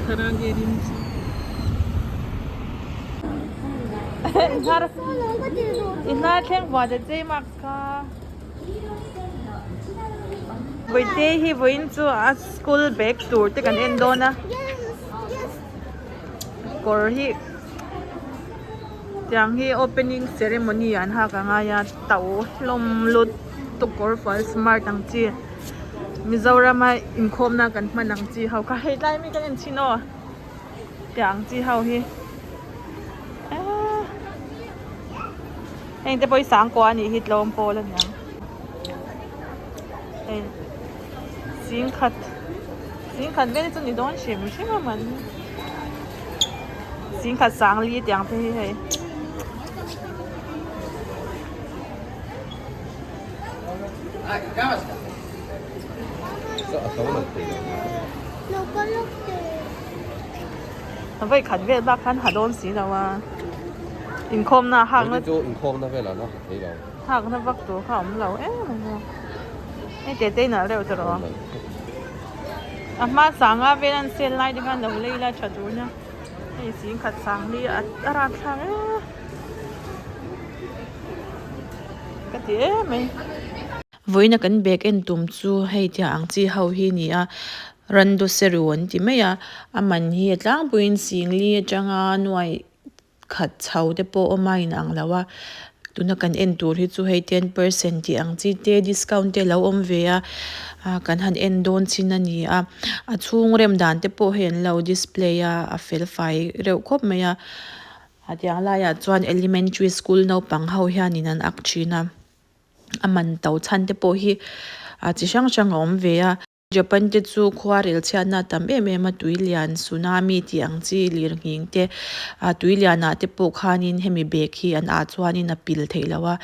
Kharage rim chu. I hnar thleng vuah ta che mask kha. Vawiite hi vawiin chu a school bag tur te kan en dawn a. Kawr hi tiang hi opening ceremony ah an hak a ngai a to hlawm lut tuk kawr fual smart ang chi Mizoram a inkhawmna kan hman ang chi ho kha hei tlai mi kan en chhin aw tiang ang chi ho hi eee heng te pawh hi sangkua a nih hi tlawm pawl a niang hei singkhat singkhat vel chu ni dawn hrim hrim a man singkhat sangli tiang te hi hei. Vawi khat vel bak khan ha dawn si lo a inkhawmna hakna chu inkhawmna velah an ha thei lo hakna vak tur kha a awm lo em a hei te te in alh reuh tawh rawh a hma sanga vel an sale lai te khan lo lei la tha tur nia hei singkhat sang hi a rapthlak em. Ka ti em mai. Vawiina kan bag en tum chu hei tiang ang chi ho hi a ni a, rando seru an ti mai a, a man hi a tlangpuiin singli atanga nuai khat chho te pawh awm a inang lo a, tuna kan en tur hi chu hei 10% tih ang chi te discount te a lo awm ve a, kan han en dawn chin a ni a, a chhung rem dan te pawh hei an lo display a, a fel fai reuh khawp mai a. A tiang laiah chuan elementary school naupang ho hianin an ak thin a, a man to chhan te pawh hi ah chi hrang hrang a awm ve a. Japan te chu khua rel chhiatna a tam em em a, tui lian tsunami tih ang chi lir nghing te ah tui lianah te pawh khanin hemi bag hi an ah chuanin a pil theih loh a,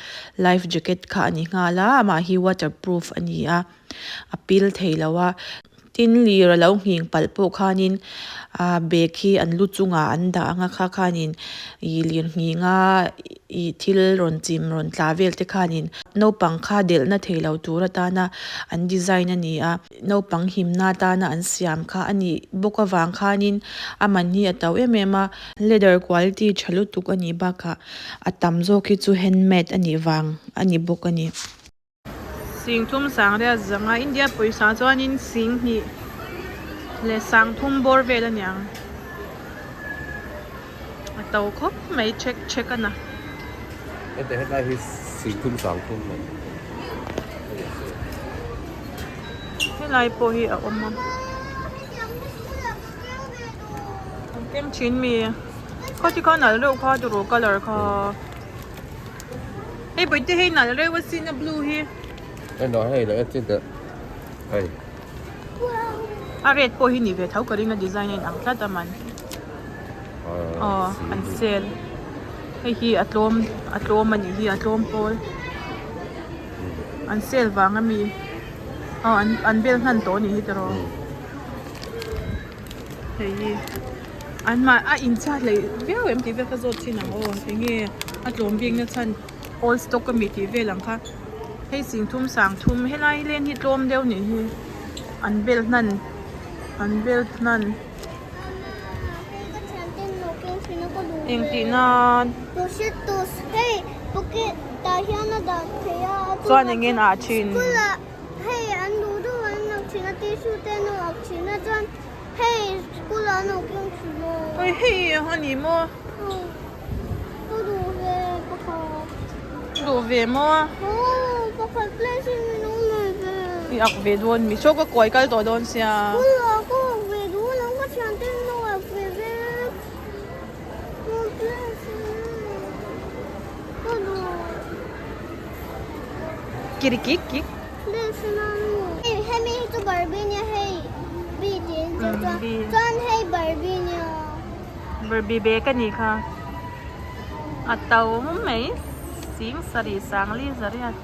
life jacket kha a ni nghal a, amah hi waterproof a ni a, a pil thei lo a. Tin lir a lo nghing palh pawh khanin ah bag hi an lu chungah an dah ang a kha khanin ih lir nghing a ih thil rawn chim rawn tla vel te khanin naupang kha delhna thei lo tur atana an design a ni a naupang himna atana an siam kha a nih bawk avang khanin a man hi a to em em a leather quality tha lutuk a nih bakah a tam zawk hi chu handmade a nih vang a ni bawk a ni. Sing thum sang riat zanga India pawisa chuanin sing hnih leh sang thum bawr vel a niang a to khawp mai chek chek a na. Hete hetlai hi sing thum sang thum mai. Helai pawh hi a awm a. An keng thin mi khawti kha nalh reuh kha turu colour kha. Hei bawihte hei nalh reuh asin a blue hi. Hei no hei lo en chin teh hei. A red pawh hi ni ve tho ka ring a design a inang tlat a man. Aw an sale hei hi a tlawm a tlawm a nih hi a tlawm pawl an sale vang ami aw an an bel hnan tawh a nih hi tiraw. Hei hi an mah a inchhiat hleih viau em tih vel kha zawt thin ang aw enge a tlawm bik na chhan old stock ami tih vel ang kha hei sing thum sang thum helai len hi tlawm deuh nih hi an bel hnan an bel hnan engtih nan chuan eng nge a ah thin. Hei an duh duh an ak thin a tissue te an ak thin a chuan hei school ah an awk yung thin aw. Oi hei a ni maw? Ka duh ve pakhat. Duh ve maw? Aw pakhat place in min awm mai ve. I ak ve dawn mi saw ka kuai kal tawh dawn sia. School ah ka ak ve duh lo ka thian te an lo ak ve vek. Aw place in ka duh. Kiri kik kik. Hemi hi chu Barbie nia hei B tiin chu chuan chuan hei Barbie nia. Barbie bag a nih kha. A to mai sing sarih sangli zariat.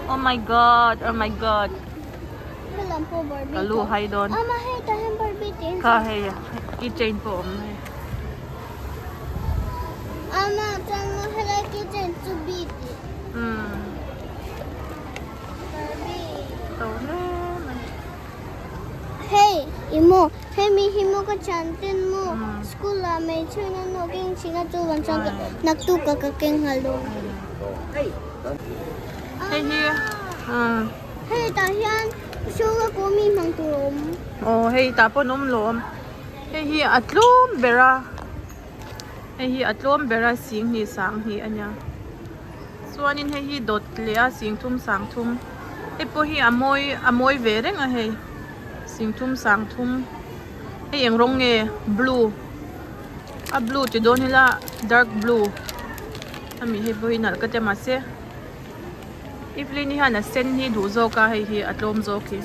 Oh my god oh my god. Ka lu hai dawn. Kha hei key chain pawh a awm hei. Ama chuan maw helai kitchen chu bik tih. Umm. Barbie. To hle mai. Hei i maw hemi hi. maw ka thianten maw school ah hmeichhe in an lo keng thin a chuvan chuan naktuk ah ka keng nghal dawn. Hei hi Hei tah hian shoga kaw mi hmang tur a awm. Aw hei tah pawh an awm lawm. Hei hi a tlawm ber a hei hi a tlawm ber a sing hnih sang hnih a nia chuanin hei hi dawt leh a sing thum sang thum hei pawh hi a mawi a mawi ve reng a hei sing thum sang thum hei eng rawng nge blue a blue ti dawn ila dark blue ami hei pawh hi nalh ka ti a mahse Evelyn hian a sen hi duh zawk a hei hi a tlawm zawk hi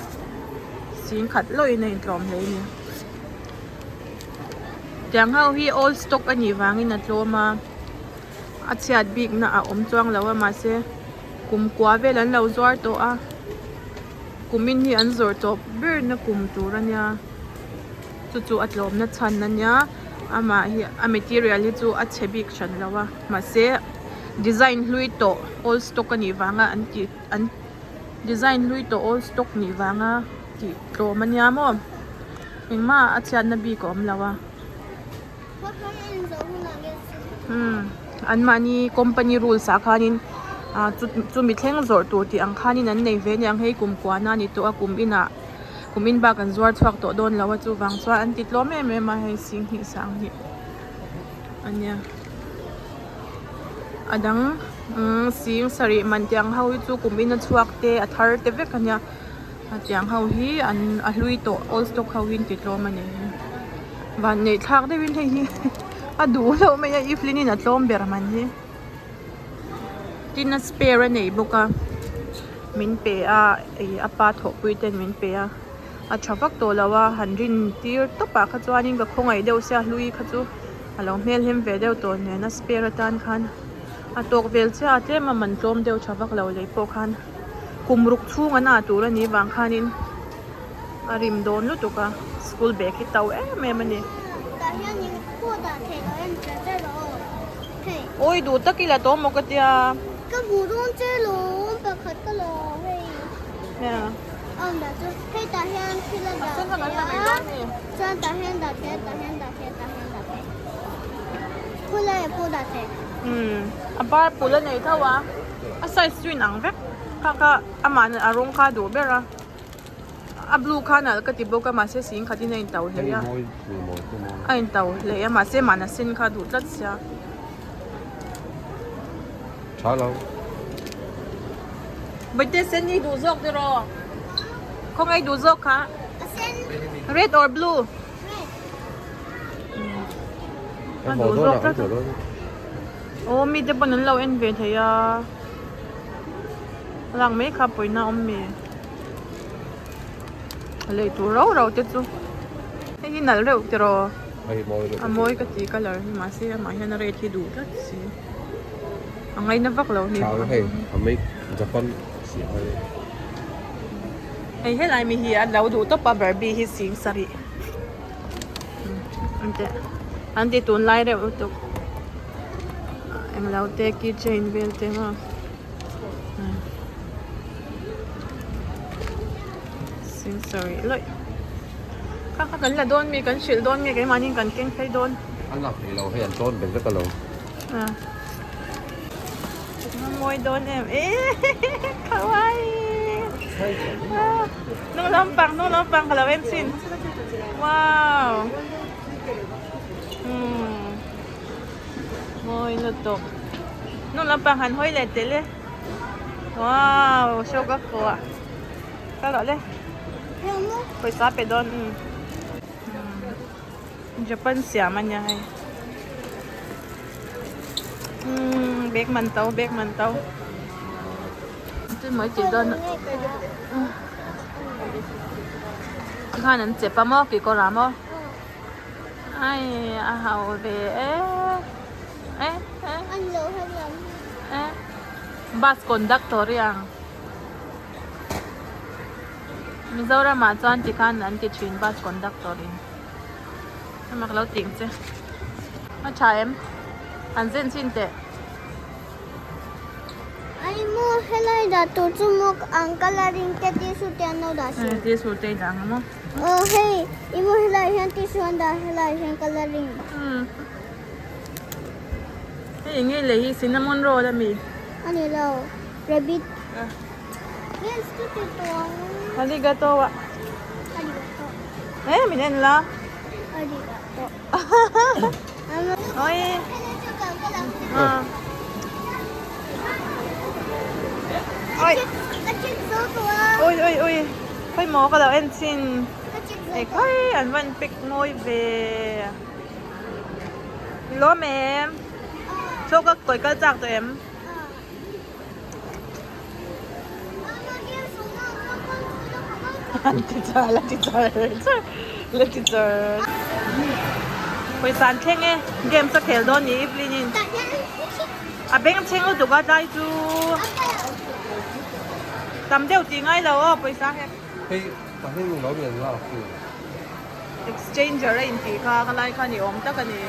sing khat lawin a intlawm hle a ni tiang ho hi old stock a nih vangin a tlawm a a chhiat bik na a awm chuang lo a mahse kum kua vel an lo zuar tawh a kumin hi an zawrh tawp ber na kum tur a nia chu chu a tlawm na chhan a nia amah hi a material hi chu a chhe bik hran lo a mahse design hlui tawh old stock a nih vanga an tih an design hlui tawh old stock nih vanga tih tlawm a nia maw engmah a chhiatna bik a awm lo a umm an mahni company rules ah khanin ah chumi thleng zawrh tur tih ang khanin an nei ve aniang hei kum kuahna a ni tawh a kum inah kum in bak an zuar chhuak tawh dawn lo a chuvang chuan an ti tlawm em em a hei singhnih sanghnih a nia. A dang sing sarih man tiang ho hi chu kum in a chhuak te a thar te vek a nia a tiang ho hi an a hlui tawh old stock ho hi an ti tlawm a ni vanneih thlak deuh in hei hi a duh hlauh mai a evelyn in a tlawm ber man hi tin a spare a nei bawk a min pe a ih a pa thawhpui ten min pe a a tha vak tawh lo a han rin tir tawp ah kha chuanin ka khawngaih deuh sia hlui kha chu. A lo hmel hlim ve deuh tawh nen a spare atan khan a tawk vel chiah a tlem a man tlawm deuh tha vak lo lei pawh khan kum ruk chhung an ah tur a nih vang khanin a rim dawn lutuk a school bag hi to em em a ni. Awi duh tak ila tawh maw ka tia. Ka hmuh dawn che lawm pakhat ka lo hei. Hei tah hian thil a dah thei a chuan tah hian dah thei a tah hian dah thei a tah hian dah thei khawlai ah pawh dah thei. Umm a bar pul a nei tho a a size chu inang vek kha kha amah a rawng kha a duh ber a a blue kha nalh ka ti bawk a mahse sing khatin a in to hle a a in to hle a mahse mahna sen kha a duh tlat sia. Tha lo. Bawihte sen hi duh zawk tiraw? Khawngaih duh zawk kha? A sen. Red or blue? Red. A duh zawk tlat. Aw mi te pawn an lo en ve thei a. Lak mai kha pawina awm mi. Lei tur rau rau te chu. Hei hi nalh reuh tiraw? A mawi ka ti colour hi mahse amah hian a red hi duh tlat si. A ngaina vak lo ni. Thau hei a make Japan siam a ni. Hei helai mi hi a lo duh tawp a Barbie hi sing sarih. An ti an ti tunlai reuh lutuk. Englo te keychain vel te maw. Sing sarih lawih. Kha kha kan la dawn mi kan hrilh dawn mi keimahni kan keng phei dawn. An lak theih lo hei an tawn bet vek alo. Mawi dawn em e kawaii hnung lampang hnung lampang ka lo en chhin wow umm mawi lutuk hnung lampang han hawi leh tel e wow show ka kuah ka rawh le pawisa pe dawn umm Japan siam a nia hei umm bag man to bag man to chu mai tih dawn tikhan an chep a maw kekawr ah maw ai a hau ve e e e e bus conductor i ang Mizoram ah chuan tikhan an ti thin bus conductor in. Hema ka lo tih ang che. A tha em? An zen chin teh. Ai maw helai dah tur chu maw ang coloring te tissue te an lo dah si. Tissue te i dah ang maw. Aw hei i maw helai hian tissue an dah helai hian colouring. Umm hei eng nge lei hi cinnamon roll a mi? A ni lo rabbit. Yes chu ti tawh ang. Arigato a. Arigato. Eh min en la. Arigato. Oi. Ah. Oi. Oi oi oi. Khoi maw ka lo en chin. Ei khoi an van pek mawi ve. Lawm em. Chaw ka kawi kal chak tawh em. An ti char la ti char char la ti char. Pawisa an thleng e games a khel dawn ni Evelyn in a beng chheng lutuk a tlai chu tam deuh tih ngai lo aw pawisa he. Hei pahnih lo lian lak chu. Exchanger a intih kha ka lai kha ni awm tak a ni.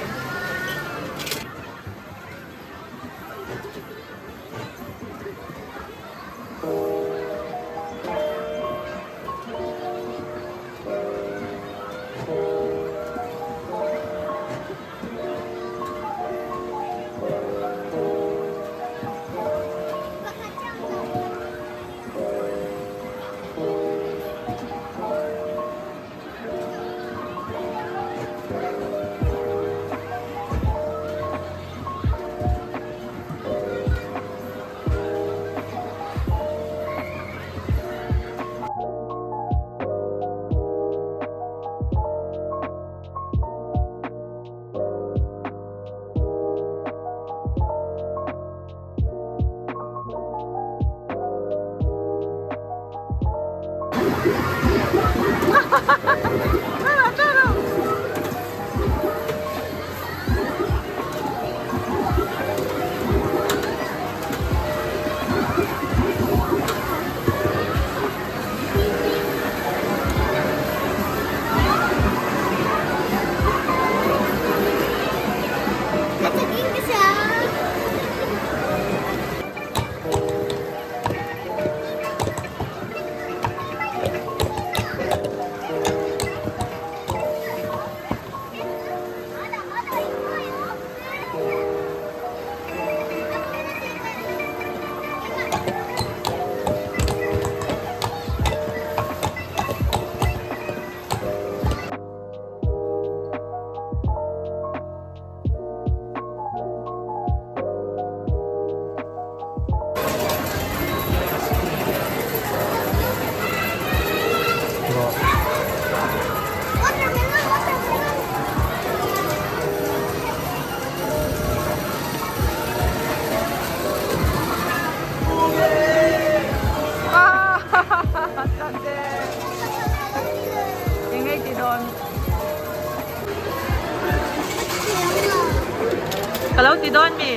Ka lo ti dawn mi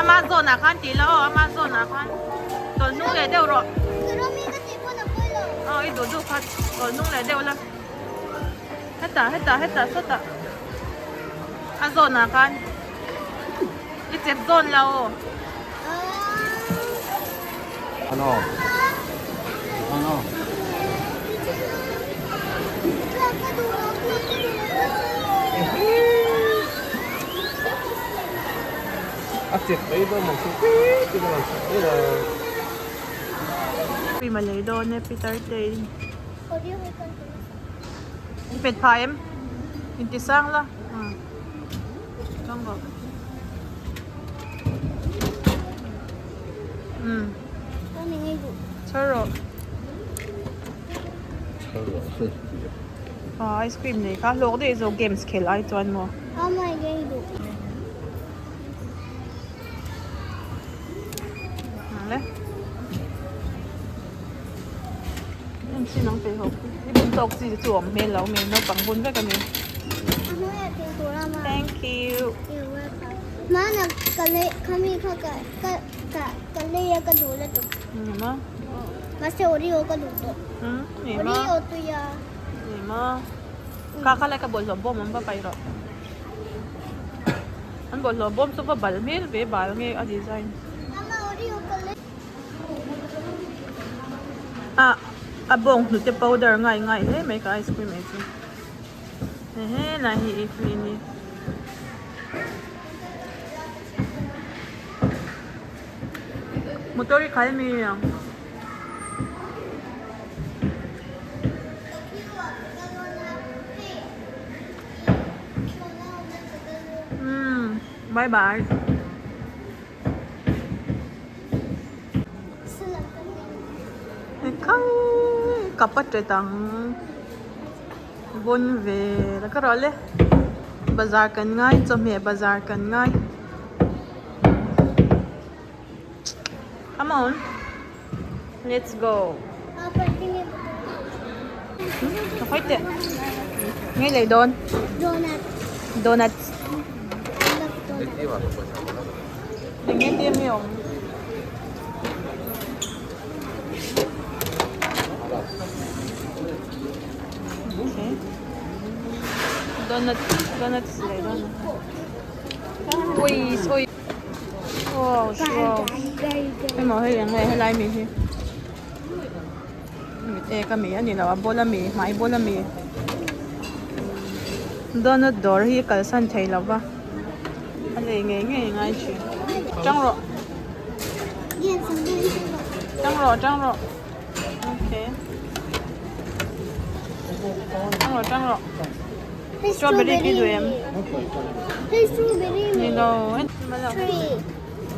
Amazon ah khan tih la aw Amazon ah khan tawlh hnung leh deuh rawh aw i duh duh kha tawlh hnung leh deuh la hetah hetah hetah sawtah a zawn ah khan i chep zawn lo. Cream a lei dawn e Peter te in i pet phah em inti sang la Char rawh. Ah ice cream nei kha hlawk daih zawk games khel ai chuan maw. Em sin ang pe ho. I bun tawk chi chu awm hmel lo mi naupang bun vek a ni. Thank you. Mana ka lei khami kha ka ka ka ka lei a ka duh la tuk. Ni ma. Mahse Oreo ka duh tawh. Ni ma. Oreo tuia. Ni ma. Ka kha lai ka bawlhhlawh bawm an va paih rawh. An bawlhhlawh bawm chu va bal hmel ve bal nge a design. Mama Oreo ka lei. Ah. A bawng hnute powder ngai ngai hle mai ka ice cream ei chu. Hehe lai hi ei free a ni. Motor hi khai mi ang. Umm bye bye. Kap a tet ang vawn ve la ka rawh le bazar kan ngai chawhmeh bazar kan ngai come on let's go ka teh nge lei dawn donuts. Eng ATM nge awm? Okay. Donut, donuts leh donut. Ui, ui. Wow, wow. Emaw hei eng nge helai mi hi. Mit ek a mi a ni lo a bawla mi hmai bawla mi donut dawr hi kalsan thei lo va a lei ngei ngei a ngai thin tang rawh tang rawh tang rawh okay tang rawh tang rawh strawberry khi duh em ni lo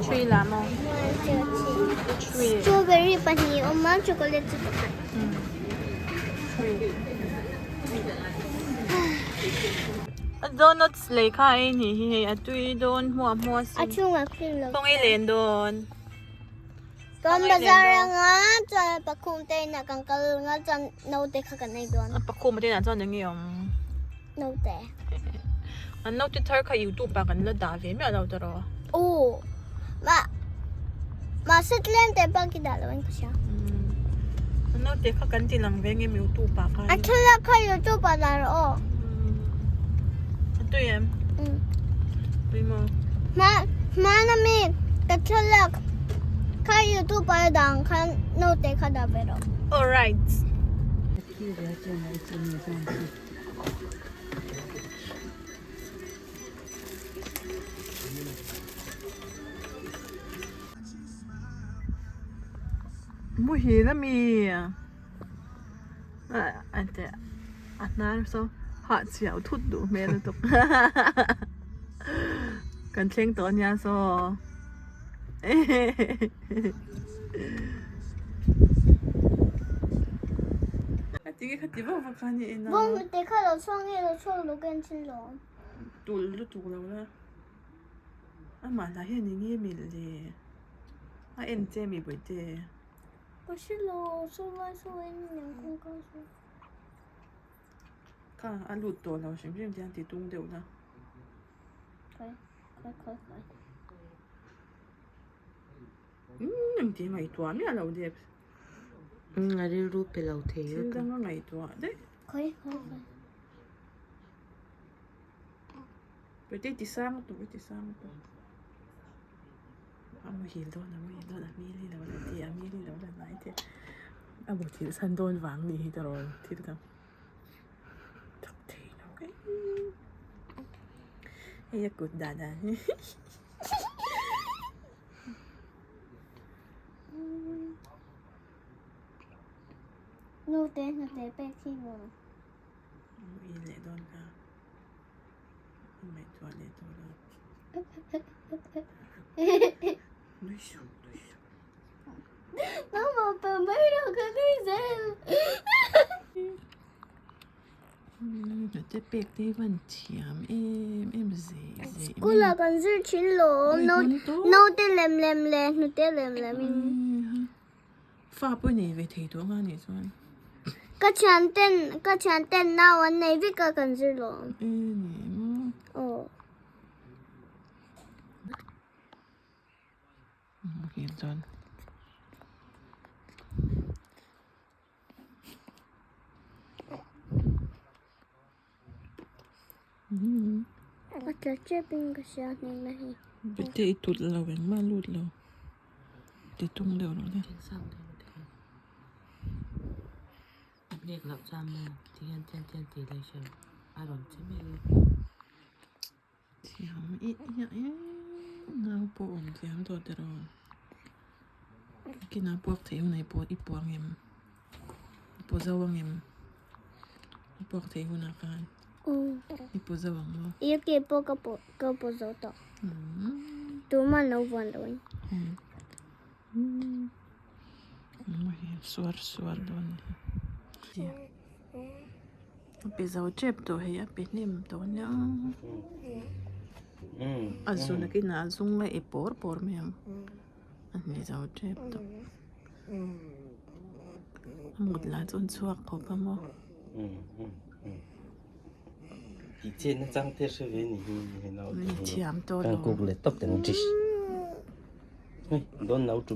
Tree lah maw? Tree. Strawberry pahnih a awm a, chocolate chu pakhat. Tree. A donuts lei kha ei ni hi hei a tui dawn hmuah hmuah sin. A chhungah cream lo. Kawng ei len dawn. Kan bazar anga chuan pakhum te inah kan kal anga chuan naute kha kan ei dawn. A pakhum te inah chuan eng nge awm? Naute. An naute thar kha youtube ah kan la dah ve miah lo tawh. Aw. Ma mahse tlem te bak i dah lo in ka hria. An naute kha kan ti lang ve nge youtube ah khan. A thlalak kha youtube ah dah rawh aw. A tui em? Tui maw? Ma hmana mi ka thlalak kha youtube ah dah ang khan naute kha dah ve rawh. Alright. Muhil ami a hnar saw hah chhiau thut duh hmel lutuk kan thleng tawh ania saw Tinge kha ti vak vak kha ni ina. Bawng hnute kha lo chhuak nge lo chhuak lo ka en thin lo. Tul lutuk lo la. Amah lah hian eng nge mil le. A en che mi bawihte. Ka hre lo saw lai saw en niang kawng ka saw. Kha a lut tawh lo hrim hrim tiang ti tung deuh la. Khawi khawi khawi khawi. Umm engti ngaihtuah miah lo dep. Umm a rilru pe lo thei Thil dang a ngaihtuah daih. Khawi khawi khawi. Pete ti sang lutuk i ti sang lutuk. A muhil dawn a muhil dawn a hmel hi lo la ti a hmel hi lo la hnai te. A muthilh chhan dawn vang ni hi tiraw thil dang. Thak thei lo em. Hei a kut dan ah hian. Nute hnute pek hi maw? I leh dawn kha. Ngaihtuah leh tawh lo. Nui suh, nui suh. Nangmah pa mai lo ka nui zel. Hnute pek te hi van thiam em em zei zei mai. School ah kan zir thin lawm naute lem lem leh hnute lem lem in. Fa pawh i nei ve thei tawh anga nih chuan. Ka thian ten ka thian ten nau an nei vek a kan zir lawm. E ni maw. Aw. Muhil chuan. A tla tep in ka hria hnim na hi. Bete i tut lo engmah lut lo ti tung deuh rawh le. Hnek loh chuan maw ti hian tian tian tih leh hriat a rawn che mai a. Thiam i i i nau pawh awm thiam tawh teh rawh. Kinah puak theih hunah i pawh i puah ang em? I pawh zo ang em? I puak theih hunah khan i pawh zo ang maw? I ke pawh ka pawh ka pawh zo tawh. Tumah an lo vuan lo in. Suar suar dawn a ni. A pe zo tep tawh hei a pe hnem tawh nia. A zun a kinah a zung a e pawr pawr mai ang. A hne zo tep tawh. A mut lah chu an chhuak khawp a maw. Thiam tawh lo.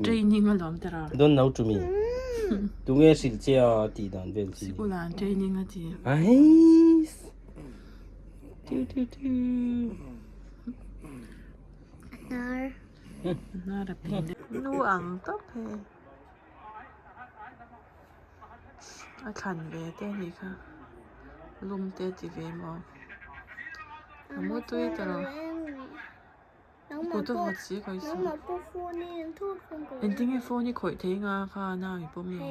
Training a lawm tawh a. Sikul ah training a ti. Hnar a pin deuh. Nu ang tawp hei. A thlan ve te a nih kha lum te a ti ve maw a mu tui ta lo kut a vawt si ka sawi engtin nge phone hi khawih thei nga kha nau i pawm lo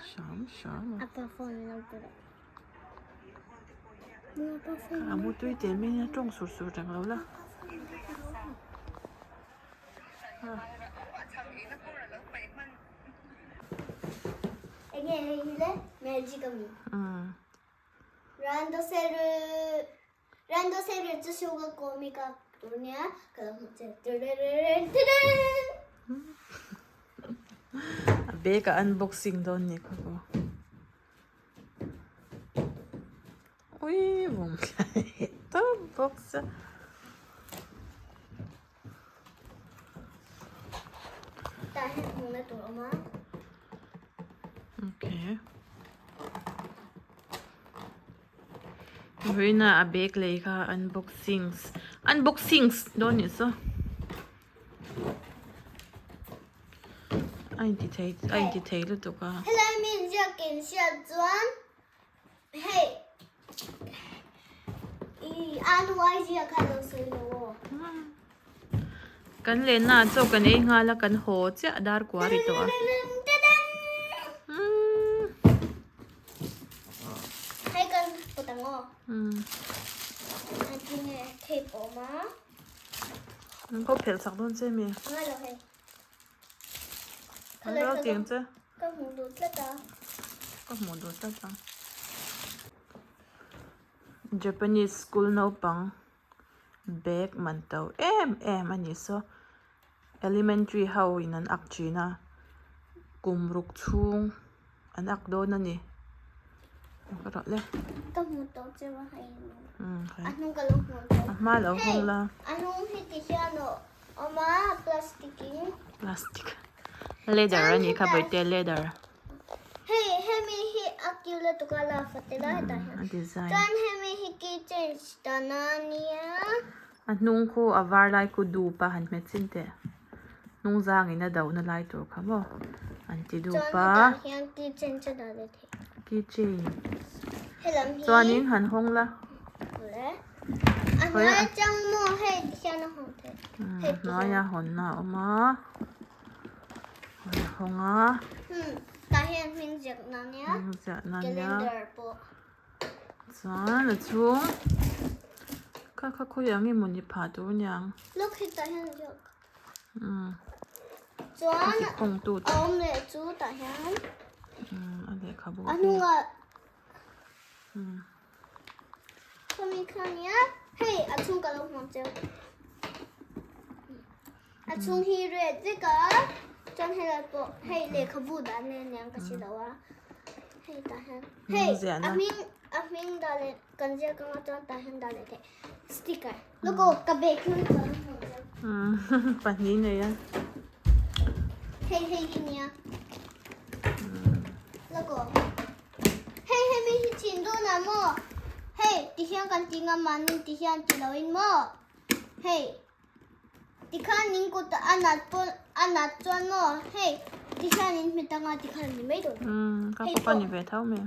hram hram a a mu tui teh mai a tawng sur sur reng lo la. A bag a unboxing dawn ni kha aw ui vawm thlai tawp box a. Tah hian hmuhna tur a awm a. Okay. Vawiina a bag lei kha unboxings unboxings dawn nih saw. A inti thei a inti thei lutuk a. Helai mi ziak in hriat chuan Hei i a nuai zia kha lo sawi lo aw. Kan lenna ah chaw kan ei nghal a kan haw chiah dar kua ri tawh a. Hei kan put ang aw. An ti nge tape awm a. An ko phelh chak dawn che mi. Ngai lo hei. An lo tiang che. Ka hmuh duh tlat a. Ka hmuh duh tlat a. Japanese school naupang bag man to em em a ni saw elementary ho in an ak thin a kum ruk chhung an ak dawn a ni ka rawh le. Ka hmuh tawh che va hei a hnung ka lo hmuh tawh. A hma lo hawng la. A hnung hi ti hian aw. Awm a plastic in. Plastic. Leather a nih kha bawihte leather. Hei hemi hi a kiu lutuk a la fate lai hetah hian. A design. Chuan hemi hi key change dan a nia. A hnung khu a var lai khu dup a han hmet chin teh. Hnung zang in a do na lai tur kha maw an ti dup a. Chuan hetah hian key change a dah leh thei. Key chain. Helam hi. Chuanin han hawng la. Awle. A hnuai atang maw hei ti hian a hawn theih. A hnuaia hawnna a awm a. A hawng a. Tah hian hming ziak na nia. Hming ziak na nia. Calendar pawh. Chuan a chhung kha kha khawi ang emaw ni phah tur aniang. Look hetah hian ziak. Chuan a kawngtu a awm leh chu tah hian. A lehkhabu. A hnungah. Khami kha nia hei a chhung ka lo hmuam cheu a chhung hi red vek a chuan helai pawh hei lehkhabu dan nen aniang ka si lo a hei tah hian hei a hming a hming dah leh kan ziak anga chuan tah hian dah leh theih sticker logo ka bag hi ka lo hmuam cheu pahnih nei a hei hei hi nia logo. Hei hemi hi chin dawn ah maw? Hei ti hian kan ti ngam mahni ti hian ti lo in maw? Hei tikhan ning kut a nat pawn a nat chuan maw? Hei Tikhian in hmet anga tikhan ni mai dawn. Umm ka pawh ka ni ve tho mai.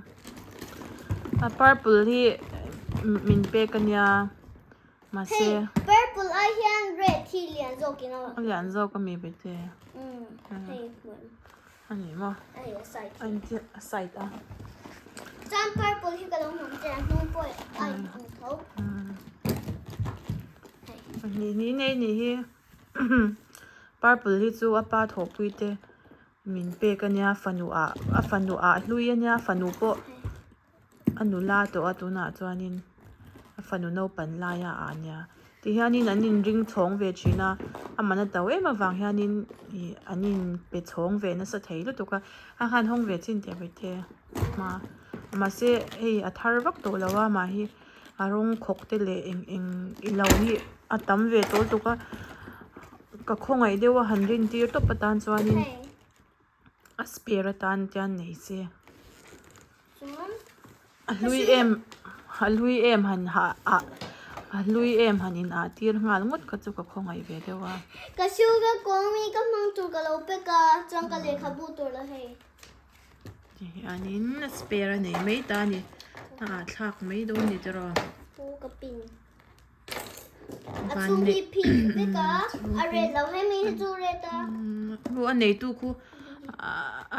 A purple hi min pek ania mahse. Hei purple ai hian red hi lian zawk in a. A lian zawk ami ve te. Umm hei hmuh. A ni maw? Hei a side. A in chiah a side a. Chuan purple hi ka lo hmu che a hnung pawh a in ang tho. Umm pahnih hnih nei nih hi. Purple hi chu a pa thawhpui te min pek a nia fanu ah a fanu ah hlui a nia fanu pawh a nula tawh a tunah chuanin a fanu naupan lai a ah nia tihianin an inring chhawng ve thin a a man a to em avang hianin ih an in pe chhawng ve nasa thei lutuk a a khan hawng ve chin teh mai te a mahse hei a thar vak tawh lo a mah hi. A rawng khawk te leh eng eng ilo hi a tam ve tawh lutuk a ka khawngaih deuh a han rin tir tawp atan chuanin a spare atan tian nei se a hlui em a hlui em han hah ah a hlui em han in ah tir nghal ngawt kha chu ka khawngaih ve deuh a. Ka sugar kawng hi ka hmang tur ka lo pek a chuan ka lehkhabu tur la hei. Tihianin spare a nei mai ta a ni a ah thlak mai dawn ni tiraw. Pu ka pin a chhung hi pink vek a a red lo hemi hi chu red a. Hu a neitu khu a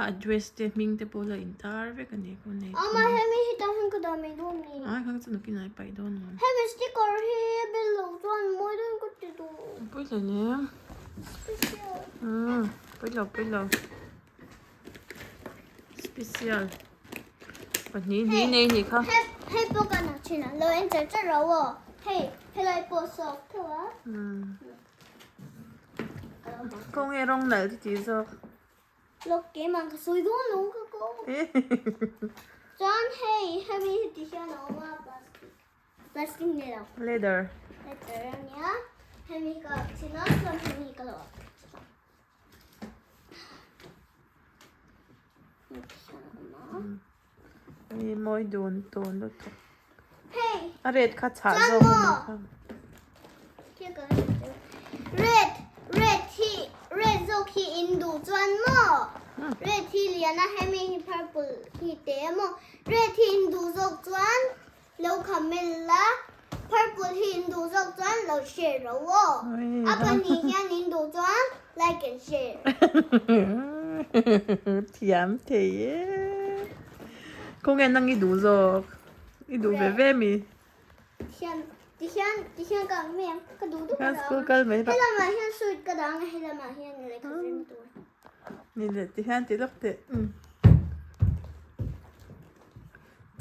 address te hming te pawh la intar vek a ni khu neitu. Ama hemi hi tah hian ka dah mai dawn ni. Ai kha chu nakin ai paih dawn lo. Hemi sticker hi bel lo chuan mawi dawn ka ti duh. Pawi hle ni. Special. Pawi lo pawi lo. Special pahnih hnih nei nih kha. Hei hei pawh kan ha thin a lo en char char ro aw hei helai pawh sawk theuh a. Khawnge rawng nalh te tih zawk. Lawk keimah ka sawi dawn lo ka ko. Chuan hei hemi hi ti hian a awm a plastic plastic ni lo. Leather. Leather a nia hemi ka ak thin a chuan hemi ka lo ak thin a. Hei mawi dun tawn lutuk a red kha chhah zawk a nih kha. Red red hi red zawk hi in duh chuan maw red hi lian a hemi hi purple hi te a maw red hi in duh zawk chuan Lo comment la, purple hi in duh zawk chuan lo share ro aw. A pahnih hian in duh chuan like and share. Thiam thei e. Khawnge nang i duh zawk? I duh ve ve mi? Thiam ti hian ti hian ka ang mai ang ka duh duh ka dah School kal mai rawh. Helamah hian suit ka dah ang a helamah hian lehkha zirna tur. Ni leh ti hian ti lawk teh.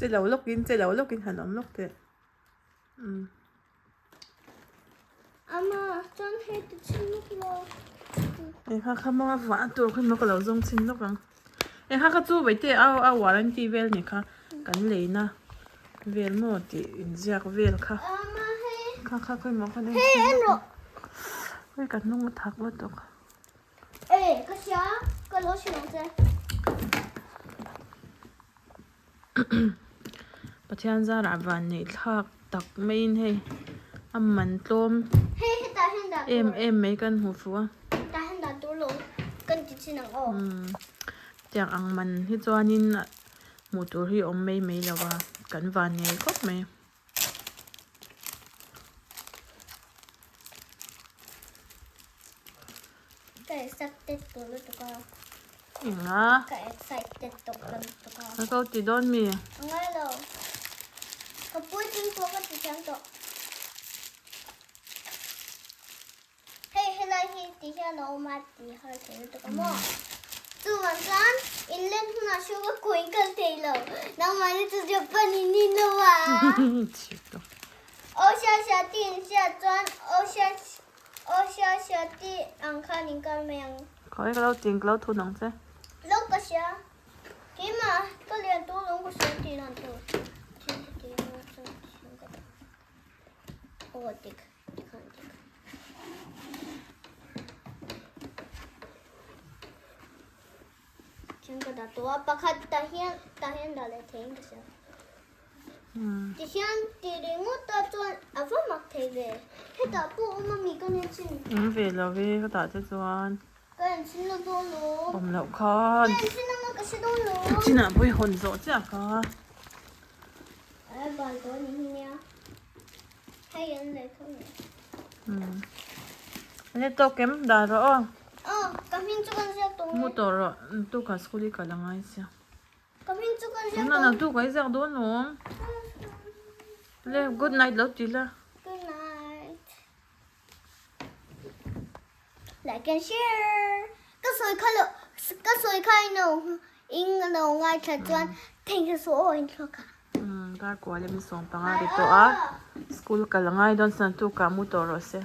Che lo lawkin che lo lawkin han awm lawk teh. Umm. Ama chuan hei ti chhin lawk lo. Eng kha kha maw a vah tur kha maw ka lo zawng chhin lawk ang. Eng kha kha chu vaite a a warranty vel ni kha kan leina vel maw tih inziak vel kha. Ama hei. Kha kha khawi maw kha Hei en rawh. Hei ka hnung a thak lutuk. Ê ka hria ka lo hrilh ang che. Pathian zarah van neih thlak tak maiin hei a man tlawm em em mai kan hmu fuh a. Tiang ang man hi chuanin hmuh tur hi a awm mai mai lo a kan van ngei khawp mai. Ka excited tawh lutuk a. Enga? Ka excited tawh lutuk a. Ka ko ti dawn mi? Angai lo. Ka puitling pawh ka ti thiam tawh. Hei helai hi ti hian a awm a ti har thei lutuk a maw? Chuvang chuan in len hunah sugar coin kal thei lo. Nangmahni chu Japan in ni lo a. Aw sia sia ti in hriat chuan aw sia aw sia sia ti ang khan in kal mai ang. Khawi ka lo ting ka lo thun ang che. Lo ka hria. Keimah ka lian tur lawng ka hria tih dan tur. Thil ti ti chuan ka dah. Aw dik. Khian ka dah tawh a pakhat tah hian tah hian dah leh thei in ka hria ti hian ti ringawt a chuan a va mak thei ve hetah pawh awm a mi ka nen chin awm ve lo ve ka tah te chuan. Awm loh khan chinah pawh i hawn zawh chiah kha. Enge tawk em dah rawh aw. Mu tawh rawh tukah school i kal a ngai sia. Tunah naktuk ah i ziak dawn lawm. Le good night lo ti la. Like and share. Ka sawi kha lo ka sawi kha ino ing lo ngai tha chuan thank you so in thluak a. Um dar kual em sawm panga ri tawh a school kal a ngai dawn chuan tukah mu tawh rawh se.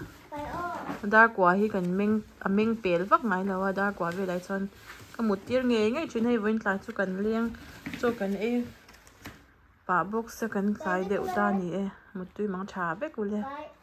Dar kua hi kan meng a meng pel vak ngai lo a dar kua velah hi chuan ka mut tir ngei ngei thin hei vawiin tlai chu kan leng chaw kan ei pah bawk se kan tlai deuh ta a ni e muttui mang tha vek ule. Bye.